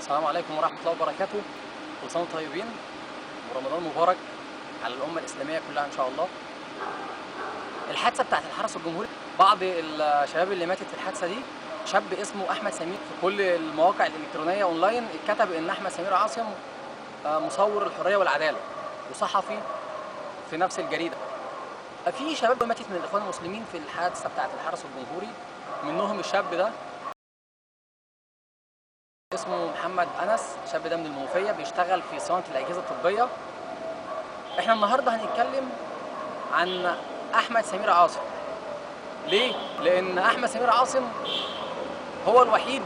السلام عليكم ورحمة الله وبركاته. كل سنة وانتم طيبين ورمضان مبارك على الأمة الإسلامية كلها إن شاء الله. الحادثة بتاعت الحرس الجمهوري، بعض الشباب اللي ماتت في الحادثة دي شاب اسمه أحمد سمير. في كل المواقع الإلكترونية أونلاين اتكتب إن أحمد سمير عاصم مصور الحرية والعدالة وصحفي في نفس الجريدة. في شباب ماتت من الإخوان المسلمين في الحادثة بتاعت الحرس الجمهوري، منهم الشاب ده اسمه محمد أنس. الشاب ده من المنوفية، بيشتغل في صيانة الأجهزة الطبية. احنا النهاردة هنتكلم عن أحمد سمير عاصم. ليه؟ لأن أحمد سمير عاصم هو الوحيد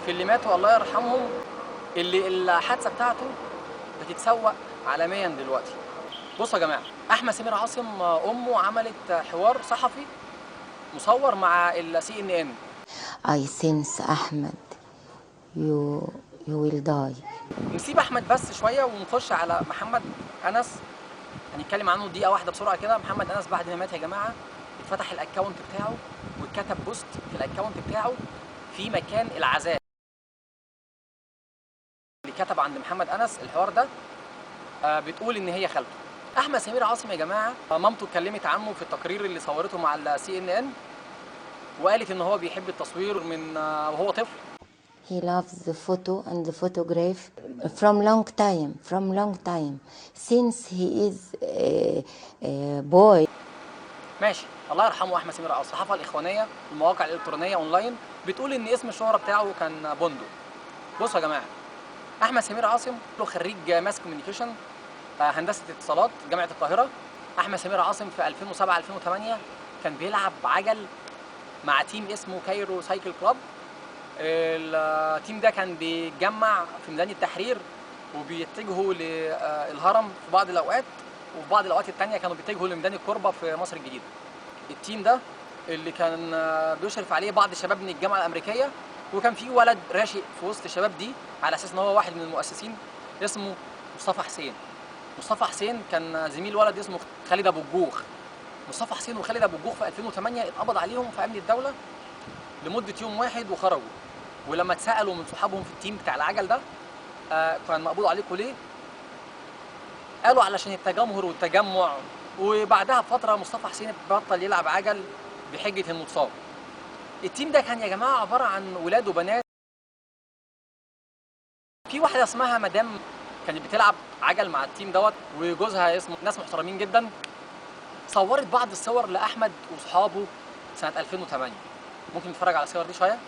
في اللي ماتوا الله يرحمهم اللي الحادثة بتاعته بتتسوق عالميا دلوقتي. بصوا يا جماعة، أحمد سمير عاصم أمه عملت حوار صحفي مصور مع ال CNN. I sense Ahmed, you will die. نسيب احمد بس شوية ونخش على محمد انس، هنتكلم عنه دقيقة واحدة بسرعة كده. محمد انس بعد ما مات يا جماعة اتفتح ال account بتاعه واتكتب post في ال account بتاعه في مكان العزاء. اللي كتب عند محمد انس الحوار ده بتقول ان هي خالته. احمد سمير عاصم يا جماعة مامته اتكلمت عنه في التقرير اللي صورته مع ال CNN، وقالت ان هو بيحب التصوير من وهو طفل. He loves the photo and the photograph from long time, from long time, since he is a boy. ماشي، الله يرحمه احمد سمير عاصم. الصحافة الاخوانيه المواقع الالكترونية اونلاين بتقول ان اسم الشهرة بتاعه كان بوندو. بصوا يا جماعة، احمد سمير عاصم له خريج mass communication، هندسة اتصالات جامعه القاهرة. احمد سمير عاصم في 2007 2008 كان بيلعب عجل مع team اسمه Cairo Cycle Club. ال team ده كان بيتجمع في ميدان التحرير وبيتجهوا للهرم في بعض الاوقات، وفي بعض الاوقات التانية كانوا بيتجهوا لميدان الكوربه في مصر الجديدة. ال team ده اللي كان بيشرف عليه بعض الشباب من الجامعة الامريكية، وكان في ولد راشق في وسط الشباب دي على اساس ان هو واحد من المؤسسين اسمه مصطفى حسين. مصطفى حسين كان زميل ولد اسمه خالد ابو الجوخ. مصطفى حسين وخالد ابو الجوخ في 2008 اتقبض عليهم في امن الدولة لمدة يوم واحد وخرجوا. ولما اتسالوا من صحابهم في ال team بتاع العجل ده كان مقبوض عليكم ليه؟ قالوا علشان التجمهر والتجمع. وبعدها بفترة مصطفى حسين بطل يلعب عجل بحجة انه اتصاب. ال team ده كان يا جماعة عبارة عن ولاد وبنات. في واحدة اسمها مدام كانت بتلعب عجل مع ال team دوت، وجوزها اسمه، ناس محترمين جدا. صورت بعض الصور لاحمد واصحابه سنة 2008. ممكن نتفرج على الصور دي شوية.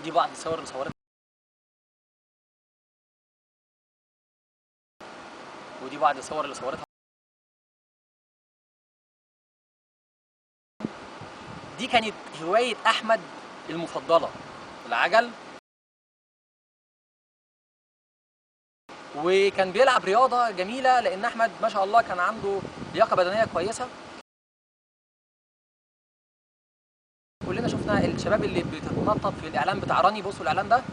دي بعض الصور اللي صورتها، ودي بعض الصور اللي صورتها. دي كانت هواية أحمد المفضلة، العجل، وكان بيلعب رياضة جميلة لأن أحمد ما شاء الله كان عنده لياقة بدنية كويسة. كلنا شفنا الشباب اللي بتتنطط في الإعلان بتاع راني. بصوا الإعلان ده.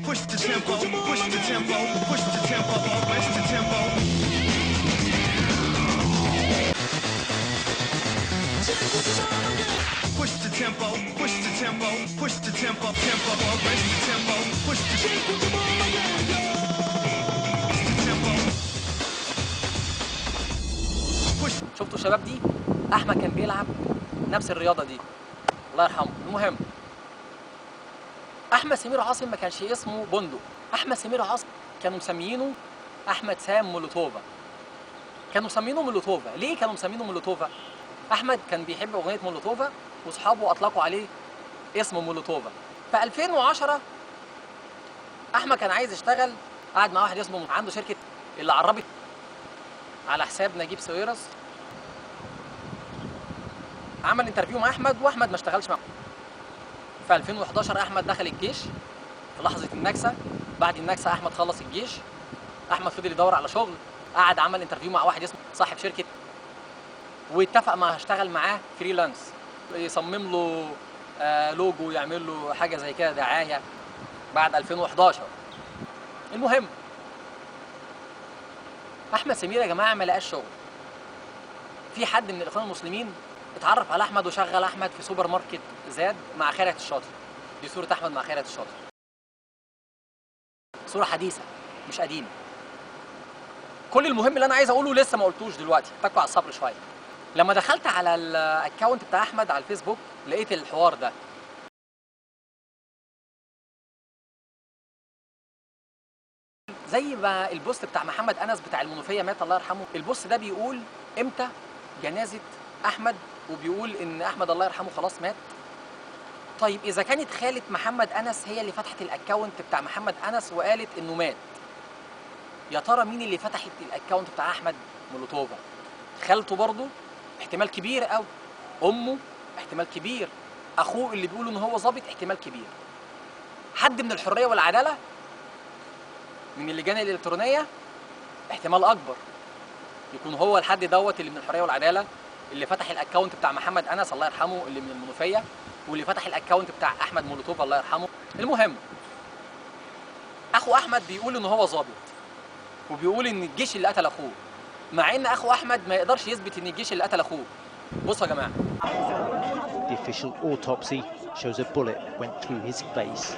Push the tempo, push the tempo, push the tempo, push the tempo. Push the tempo, push the tempo, push the tempo, tempo, push the tempo, push the tempo. Push. شفتوا الشباب دي؟ احمد كان بيلعب نفس الرياضة دي، الله يرحمه. المهم احمد سمير عاصم ما كانش اسمه بندق. احمد سمير عاصم كانوا مسميينه احمد سام مولوتوفا. كانوا مسمينه مولوتوفا. ليه كانوا مسمينه مولوتوفا؟ احمد كان بيحب اغنية مولوتوفا واصحابه اطلقوا عليه اسم مولوتوفا. في 2010 احمد كان عايز يشتغل، قعد مع واحد اسمه عنده شركة اللي عربت على حساب نجيب ساويرس. عمل interview مع احمد واحمد ما اشتغلش معاه. في 2011 احمد دخل الجيش في لحظة النكسه. بعد النكسه احمد خلص الجيش، احمد فضل يدور على شغل، قعد عمل interview مع واحد اسمه صاحب شركة واتفق مع هشتغل معاه freelance، يصمم له لوجو، يعمل له حاجة زي كده دعاية بعد 2011. المهم احمد سمير يا جماعة ما لقاش شغل. في حد من الاخوان المسلمين اتعرف على احمد وشغل احمد في سوبر ماركت زاد مع خيرت الشاطر. دي صوره احمد مع خيرت الشاطر، صوره حديثه مش قديمة. كل المهم اللي انا عايز اقوله لسه ما قلتوش دلوقتي، اتكوا على الصبر شوية. لما دخلت على ال account بتاع احمد على الفيسبوك لقيت الحوار ده. زي ما ال post بتاع محمد انس بتاع المنوفية مات الله يرحمه، ال post ده بيقول امتى جنازه احمد، وبيقول ان احمد الله يرحمه خلاص مات. طيب اذا كانت خاله محمد انس هي اللي فتحت ال account بتاع محمد انس وقالت انه مات، يا ترى مين اللي فتحت ال account بتاع احمد مولوتوفا؟ خالته برضه احتمال كبير قوي، امه احتمال كبير، اخوه اللي بيقولوا ان هو ظابط احتمال كبير، حد من الحرية والعدالة من اللجان الالكترونية احتمال اكبر يكون هو الحد دوت اللي من الحرية والعدالة اللي فتح ال account بتاع محمد انس الله يرحمه اللي من المنوفية، واللي فتح ال account بتاع احمد مولوتوف الله يرحمه. المهم اخو احمد بيقول ان هو ظابط، وبيقول ان الجيش اللي قتل اخوه، مع ان اخو احمد ما يقدرش يثبت ان الجيش اللي قتل اخوه. بصوا يا جماعة. The official autopsy shows a bullet went through his face.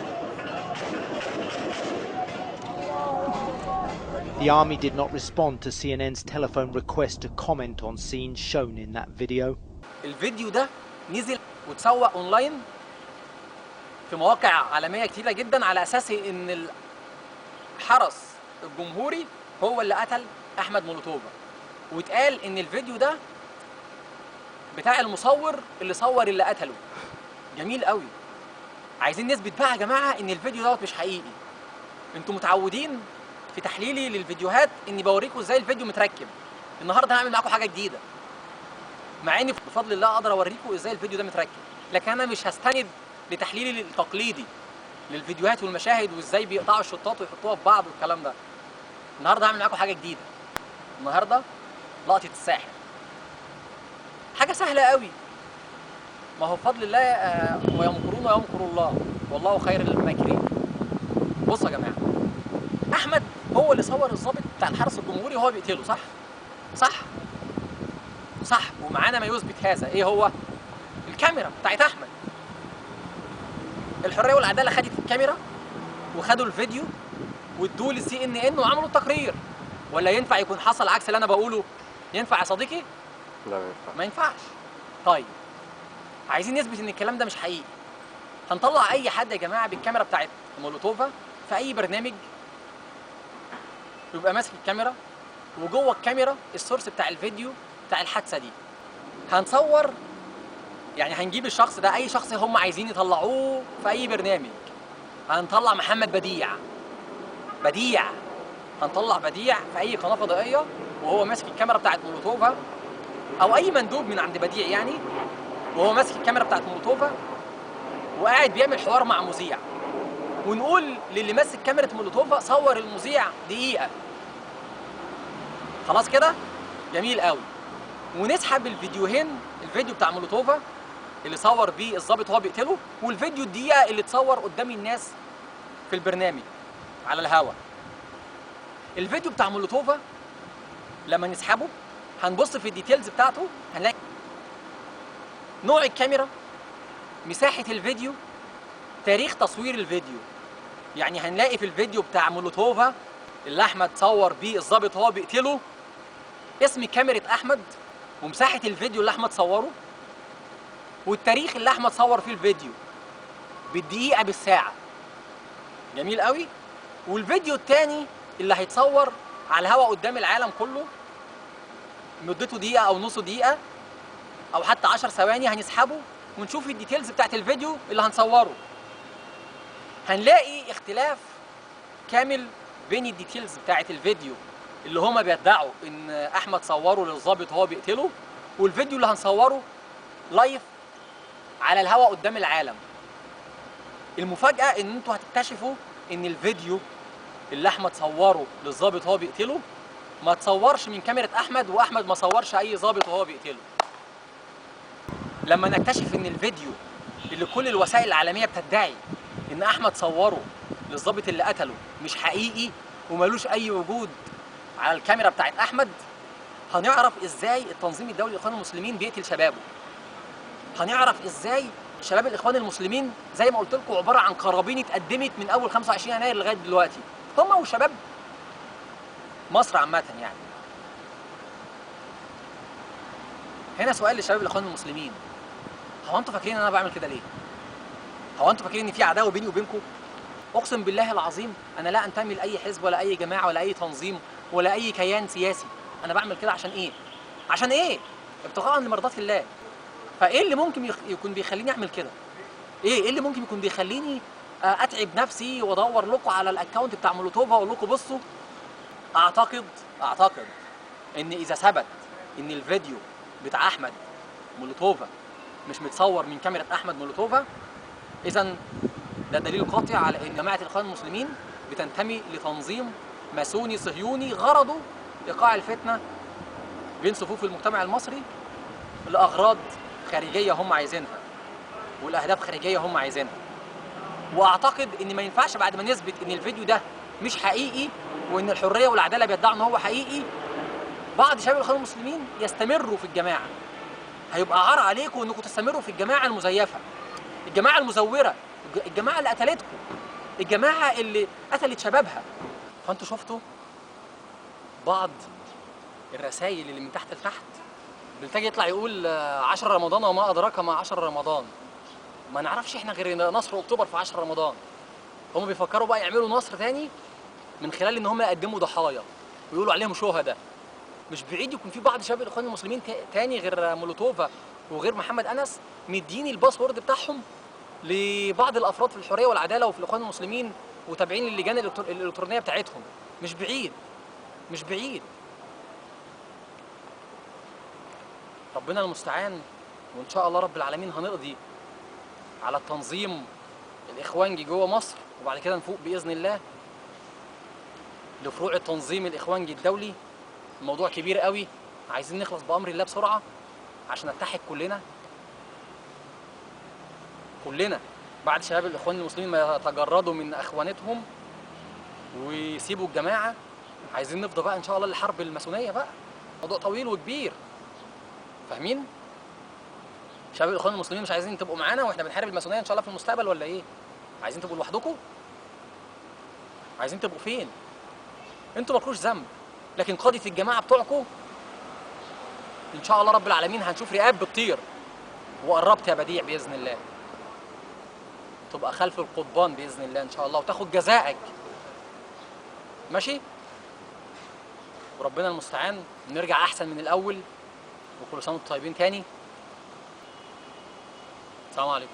The army did not respond to CNN's telephone request to comment on scenes shown in that video. الفيديو ده نزل وتسوق اونلاين في مواقع عالمية كتيرة جدا على اساس ان الحرس الجمهوري هو اللي قتل احمد مولوتوفا، واتقال ان الفيديو ده بتاع المصور اللي صور اللي قتله. جميل قوي. عايزين نثبت بقى يا جماعة ان الفيديو دوت مش حقيقي. انتوا متعودين في تحليلي للفيديوهات اني بوريكم ازاي الفيديو متركب. النهارده هعمل معاكم حاجة جديدة، مع اني بفضل الله اقدر اوريكم ازاي الفيديو ده متركب، لكن انا مش هستند لتحليلي التقليدي للفيديوهات والمشاهد وازاي بيقطعوا الشطات ويحطوها في بعض والكلام ده. النهارده هعمل معاكم حاجة جديدة. النهارده لقطة الساحر. حاجة سهلة قوي، ما هو بفضل الله ويمكرون ويمكر الله والله خير الماكرين. بصوا يا جماعة، احمد هو اللي صور الظابط بتاع الحرس الجمهوري وهو بيقتله، صح؟ صح صح. ومعانا ما يثبت هذا، ايه هو؟ الكاميرا بتاعت احمد. الحرية والعدالة خدت الكاميرا وخدوا الفيديو وادوه للسي ان ان وعملوا التقرير. ولا ينفع يكون حصل عكس اللي انا بقوله؟ ينفع يا صديقي؟ لا ما ينفعش. ما ينفعش. طيب عايزين نثبت ان الكلام ده مش حقيقي. هنطلع اي حد يا جماعة بالكاميرا بتاعت مولوتوفا في اي برنامج، يبقى ماسك الكاميرا وجوه الكاميرا ال source بتاع الفيديو بتاع الحادثة دي. هنصور، يعني هنجيب الشخص ده، اي شخص هم عايزين يطلعوه في اي برنامج. هنطلع محمد بديع، بديع، هنطلع بديع في اي قناة فضائية وهو ماسك الكاميرا بتاعت مولوتوفا، او اي مندوب من عند بديع يعني، وهو ماسك الكاميرا بتاعت مولوتوفا وقاعد بيعمل حوار مع مذيع، ونقول للي ماسك كاميرا مولوتوفا صور المذيع دقيقة. خلاص كده؟ جميل قوي. ونسحب الفيديوهين، الفيديو بتاع مولوتوفا اللي صور بيه الظابط وهو بيقتله، والفيديو الدقيقة اللي اتصور قدام الناس في البرنامج على الهوا. الفيديو بتاع مولوتوفا لما نسحبه هنبص في ال details بتاعته، هنلاقي نوع الكاميرا، مساحة الفيديو، تاريخ تصوير الفيديو. يعني هنلاقي في الفيديو بتاع مولوتوفا اللي احمد صور بيه الظابط وهو بيقتله اسم كاميرا احمد، ومساحة الفيديو اللي احمد صوره، والتاريخ اللي احمد صور فيه الفيديو بالدقيقة بالساعة. جميل قوي. والفيديو التاني اللي هيتصور على الهواء قدام العالم كله مدته دقيقة او نص دقيقة او حتى 10 ثواني، هنسحبه ونشوف ال details بتاعت الفيديو اللي هنصوره. هنلاقي اختلاف كامل بين ال details بتاعت الفيديو اللي هما بيدعوا ان احمد صوره للظابط وهو بيقتله، والفيديو اللي هنصوره live على الهواء قدام العالم. المفاجأة ان انتوا هتكتشفوا ان الفيديو اللي احمد صوره للظابط وهو بيقتله ما تصورش من كاميرا احمد، واحمد ما صورش اي ظابط وهو بيقتله. لما نكتشف ان الفيديو اللي كل الوسائل العالمية بتدعي ان احمد صوره للظابط اللي قتله مش حقيقي وملوش اي وجود على الكاميرا بتاعت احمد، هنعرف ازاي التنظيم الدولي للاخوان المسلمين بيقتل شبابه. هنعرف ازاي شباب الاخوان المسلمين زي ما قلت لكم عبارة عن قرابين اتقدمت من اول 25 يناير لغاية دلوقتي، هم وشباب مصر عامة يعني. هنا سؤال لشباب الاخوان المسلمين، هو انتوا فاكرين ان انا بعمل كده ليه؟ هو انتوا فاكرين ان في عداوة بيني وبينكم؟ اقسم بالله العظيم انا لا انتمي لاي حزب ولا اي جماعة ولا اي تنظيم ولا اي كيان سياسي. انا بعمل كده عشان ايه؟ عشان ايه؟ ابتغاء لمرضات الله. فايه اللي ممكن يكون بيخليني اعمل كده؟ ايه اللي ممكن يكون بيخليني اتعب نفسي وادور لكم على ال account بتاع مولوتوفا واقول لكم بصوا؟ اعتقد ان اذا ثبت ان الفيديو بتاع احمد مولوتوفا مش متصور من كاميرا احمد مولوتوفا، اذا ده دليل قاطع على ان جماعة الاخوان المسلمين بتنتمي لتنظيم ماسوني صهيوني غرضه ايقاع الفتنة بين صفوف المجتمع المصري لاغراض خارجية هم عايزينها والاهداف خارجية هم عايزينها. واعتقد ان ما ينفعش بعد ما نثبت ان الفيديو ده مش حقيقي وان الحرية والعدالة بيدعوا ان هو حقيقي، بعض شباب الاخوان المسلمين يستمروا في الجماعة. هيبقى عار عليكم انكم تستمروا في الجماعة المزيفه، الجماعة المزورة، الجماعة اللي قتلتكم، الجماعة اللي قتلت شبابها. فانتوا شفتوا بعض الرسائل اللي من تحت لتحت. بلتاجي يطلع يقول 10 رمضان وما ادراك ما 10 رمضان. ما نعرفش احنا غير نصر اكتوبر في 10 رمضان. هم بيفكروا بقى يعملوا نصر تاني من خلال ان هم يقدموا ضحايا ويقولوا عليهم شهداء. مش بعيد يكون في بعض شباب الاخوان المسلمين تاني غير مولوتوفا وغير محمد انس مديني ال password بتاعهم لبعض الافراد في الحرية والعدالة وفي الاخوان المسلمين وتابعين للجان الالكترونية بتاعتهم. مش بعيد، مش بعيد. ربنا المستعان، وان شاء الله رب العالمين هنقضي على التنظيم الاخوانجي جوه مصر، وبعد كده نفوق باذن الله لفروع التنظيم الاخوانجي الدولي. الموضوع كبير قوي، عايزين نخلص بامر الله بسرعة عشان نتحد كلنا كلنا بعد شباب الاخوان المسلمين ما يتجردوا من اخوانتهم ويسيبوا الجماعة. عايزين نفضى بقى ان شاء الله للحرب الماسونيه بقى، موضوع طويل وكبير، فاهمين؟ شباب الاخوان المسلمين مش عايزين تبقوا معانا واحنا بنحارب الماسونيه ان شاء الله في المستقبل ولا ايه؟ عايزين تبقوا لوحدكم؟ عايزين تبقوا فين؟ انتوا مالكوش ذنب، لكن قاده الجماعة بتوعكم ان شاء الله رب العالمين هنشوف رئاب بتطير. وقربت يا بديع باذن الله تبقى خلف القضبان باذن الله ان شاء الله، وتاخد جزائك. ماشي؟ وربنا المستعان، نرجع احسن من الاول، وكل سنة وانتم طيبين تاني. السلام عليكم.